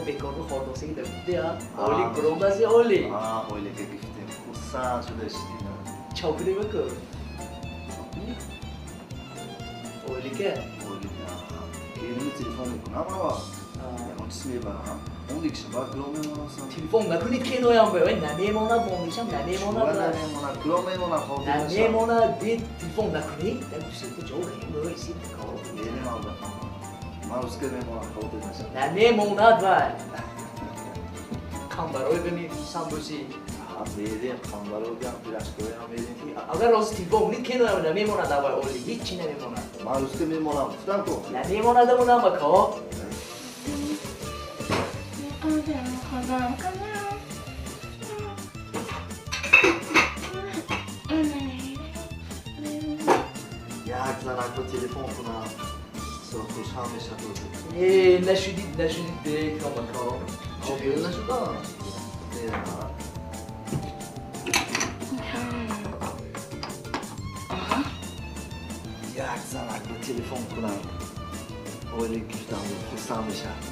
бекор бу хордосиги да гуфти, а? Оли громдаси оли. А, ойлига гирифтем. Хурсанд шуда шидем. Чо кунем ку? Ойлика? Ойлика. Келинни телефон мекунам ава. Ягон чиз мебарам. Он дигиша баъд гуло мемонам. Телефон накунед кеноям бе. Ой, намемонад, мондишам намемонад. Намемонад, гуло мемонад, хотир нашав. Намемонад, дид телефон накунед. Дар дусета ҷо хемой сит кор. Мемонад. Ман русска мемонам, хотир нашав. Намемонад вай. Қамбарой бими самбуси. Медем, қамбарой биам, пирашкоям медем. Агар рост телефон кунед кеноям намемонад аввал оли, ҳеҷ намемонад. Ман русска мемонам, гуфтам ку. Намемонад амунам ака. Як занак ба телефон кунам. Бисёр хушҳал мешавад. Э, нашудид, нашудид, бекам ака. Чӣ хел нашудам? Як занак ба телефон кунам. Ойлик гирифтам, хурсанд мешавад.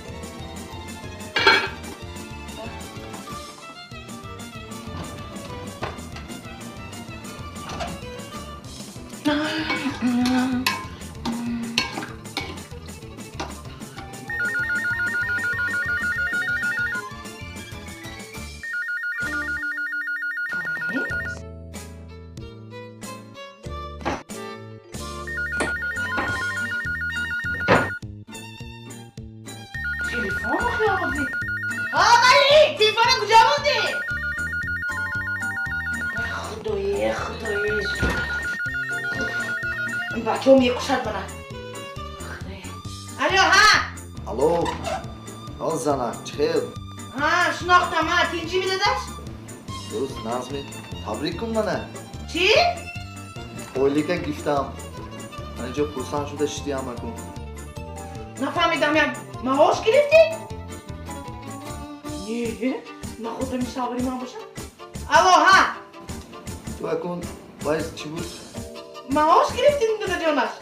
Бачаҳо мекушад мана. Алло, ҳа? Алло, он занак, чӣ хел? Ҳа, шинохтам, ҳа, тинҷӣ медодаш? Дуруст, назми. Табрик кун мана. Чӣ? Ойлика гирифтам. Ман инҷо хурсанд шуда шидиам акун. Нафаҳмидам, як маош гирифтӣ? Не, нахудами шавҳари ман бошад. Алло, ҳа? Ту акун вай чӣ буд? Маош гирифтӣ, дадаҷонаш?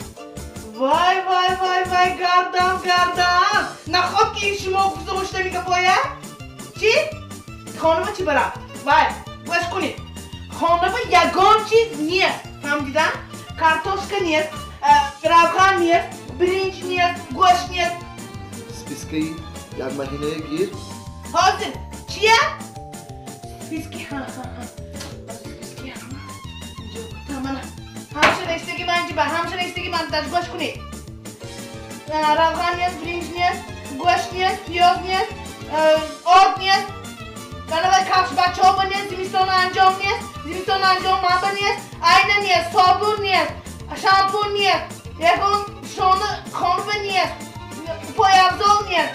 Вай, вай, вай, вай, гардам, гардам. Наход ки шумо гузошта мегапоя? Чӣ? Хонама чӣ барам? Вай, гӯш кунед. Хонама ягон чиз нест. Фаҳмидида? Картошка нест, равған нест, биринҷ нест, гӯшт нест. Спискаи як маҳинае гир. Ҳозир, чия? Списки, ҳа, ҳа, ҳа. Списки, ҳа. Мана. Ҳамша навиштаги ман ҷиба, ҳамша навиштаги ман даш гӯш кунед. Равған нест, биринҷ нест, гӯшт нест, пиёз нест, орд нест, канавай кафш бачаҳо ба нест, зимистона анҷом нест, зимистона анҷом ман ба нест, айна нест, собун нест, шампун нест, ягон шона хонба нест, пойафзол нест.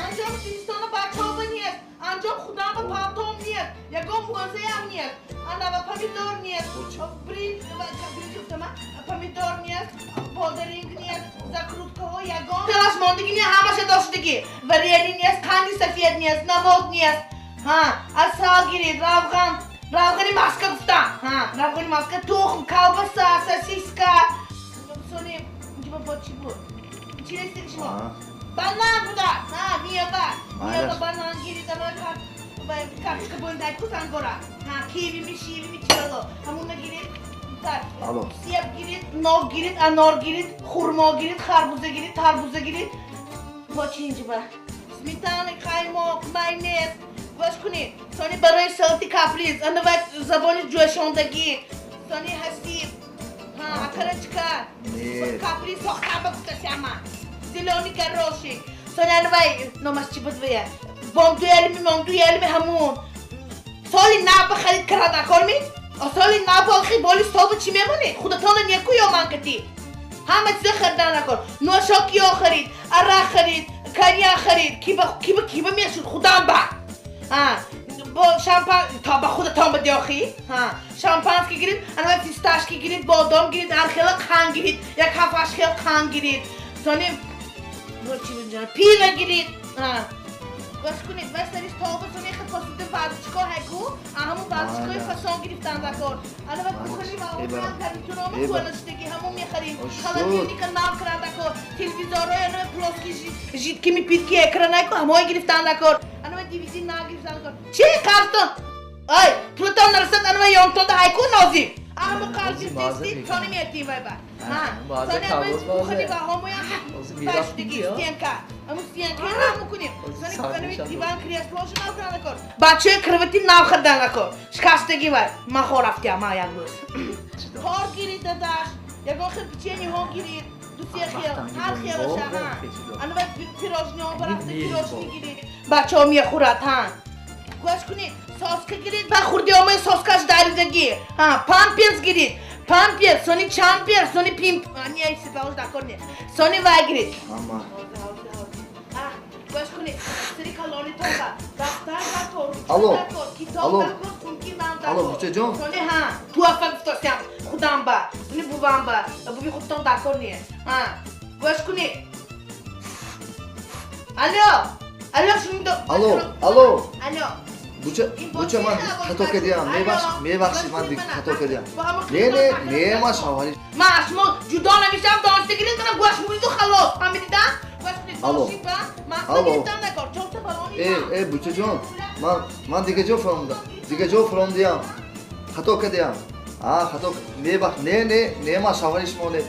Анҷом зимистона бачаҳо ба нест, анҷом худам ба палтом нест, ягон мӯзаям нест. Анава помидор нест, бринҷ гуфтама, помидор нест, бодиринг нест, закруткаҳо ягон. Талаш мондагӣ не, ҳамаша доштагӣ. Варенье нест, қанди сафед нест, навод нест. Ҳа, асал гиред, равған, равғани маска гуфтам. Ҳа, равғани маска, тухм, колбаса, сосиска. Сони, инҷо бо чӣ буд? Чӣ нестед шумо? Банан будааст. Ҳа, мева. Мева, банан гиред, ана картошка боиндай ку сангора. Ҳа, киви ми, шиви ми, чиало. Ҳамуна гиред. Себ гиред, нок гиред, анор гиред, хурмо гиред, харбуза гиред, тарбуза гиред. Бо чӣ инҷо ба? Сметана, қаймоқ, майонез. Гӯш кунед. Сони барои салати каприз, ана вай забони ҷӯшондагӣ. Сони ҳасиб. Ҳа, окорочка. Каприз сохтама гуфтасяма. Зелёный горошек. Сони ана вай номаш чӣ буд вая? Бондуялми, мондуялми ҳамун. Соли нав ба харид карда кор ми? Соли нав охи боли столба чӣ мемонед? Худатона неку ё ман катӣ? Ҳама чиза харидан накор. Ношокиё харид, арақ харид, коньяк харид. Киба, киба, киба мешуд худам ба. Ҳа, бо шампан то ба худатон ба диёхӣ. Ҳа, шампанский гирид, ана фисташки гирид, бодом гирид, ҳар хела қанд гирид, як ҳафт ҳашт хел қанд гирид. Сони бо чӣ буд ҷон? Пиво гирид. Ҳа. Гӯш кунед, вай сари тобу сони хел посуди варзишгоҳ ҳайку, ҳамун варзишгоҳи фасон гирифтан дакор. Ана ва кухни ва омадан гарнитуромо кӯанаштаги ҳамун мехарим. Холодильника нав кардан дакор, телевизорҳои ана плоский жидкий мипитки экран ҳайку ҳамои гирифтан дакор. Ана ва DVD нав гирифтан дакор. Чи қарзтон? Ай, пулатон нарасад ана ва ёнтонда ҳайку нозим. Ҳамун қарз гирифтистӣ, сони метиҳем вай ба. Сони ама кухни ва ҳамоям паштаги стенка. Аму стенка ҳаму кунем. Сони анами диван креслоша нав кардан дакор. Бачаи кровати нав хардан дакор. Шикастаги вай. Ман хор рафтиам ма як рӯз. Тор гирид дадаш, ягон хел печеньеҳо гирид, ду-се хел, ҳар хелаша ҳа. Ана вай пирожниҳо барафта пирожни гирид. Бачаҳо мехӯрад ҳа. Гӯш кунед, соска гирид ва хурдиомаи соскаш даридагӣ. Ҳа, памперс гирид. Памперс, сони чамперс, сони пимп. Не, сипаҳош дакор не. Сони вай гирид. Ама. Гӯш кунед, сари калони тоба. Дафтар дакор, Алло. дакор, китоб Алло. дакор, сумки нав дакор. Алло, бучаҷон. Сони ҳа, туафа гуфтосям, худам ба, сони бувам ба, буви худтон дакор не. Ҳа, гӯш кунед. Алло, алло, шунида. Алло, алло. Алло. Буча, буча, ман хато кардиам. Мебахшид, мебахшид, ман хато кардиам. Не, не, не, ман шавҳари. Ман аз шумо ҷудо намешавам, дониста гиред, мана гӯш муриду халос. Фаҳмидида? Гӯш кунед, Алло. бошид ба, маҳсул Алло. гирифтан накор, чорта балони Э, нав. э, бучаҷон, ман дига ҷо фаромдам. Дига ҷо фаромдиам. Хато кардиам. А, хато, мебахш, не, не, не, ман шавҳари шумо не.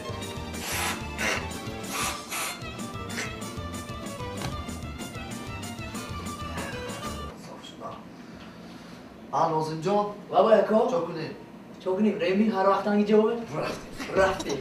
А, Нозимҷон? Баба яко? Чо кунем? Чо кунем? Реми ҳар вақтанги ҷавобе? Рафтем. Рафтем.